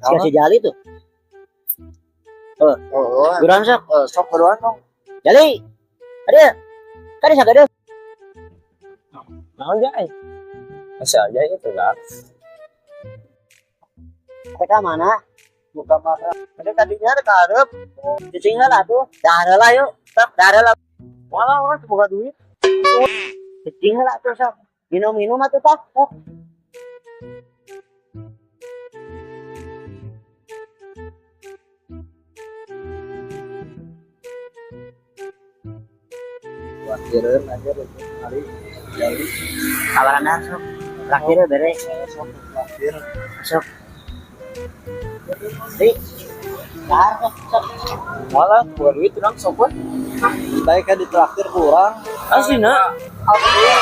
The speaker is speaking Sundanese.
Si si Jali tuh. Oh, Buruan sok. Sok buruan dong. Jali. Ada. Kan sagede. Naon jai? Masih aja itu lah. Mereka mana? Buka mata. Ada tadinya ada karep. Cicing lah tuh. Dahar lah yuk. Sok dahar lah. Malah orang buka duit. Cicing lah tuh sok. Minum-minum atuh tah. Sok. Traktiran aja itu hari jadi Kabaran dah sok. Traktir bere. Sok traktir. Sok. Di. Dahar sok. Sok. Malah buka duit urang sok we. Baik kan ditraktir kurang. Asli na. Apa dia?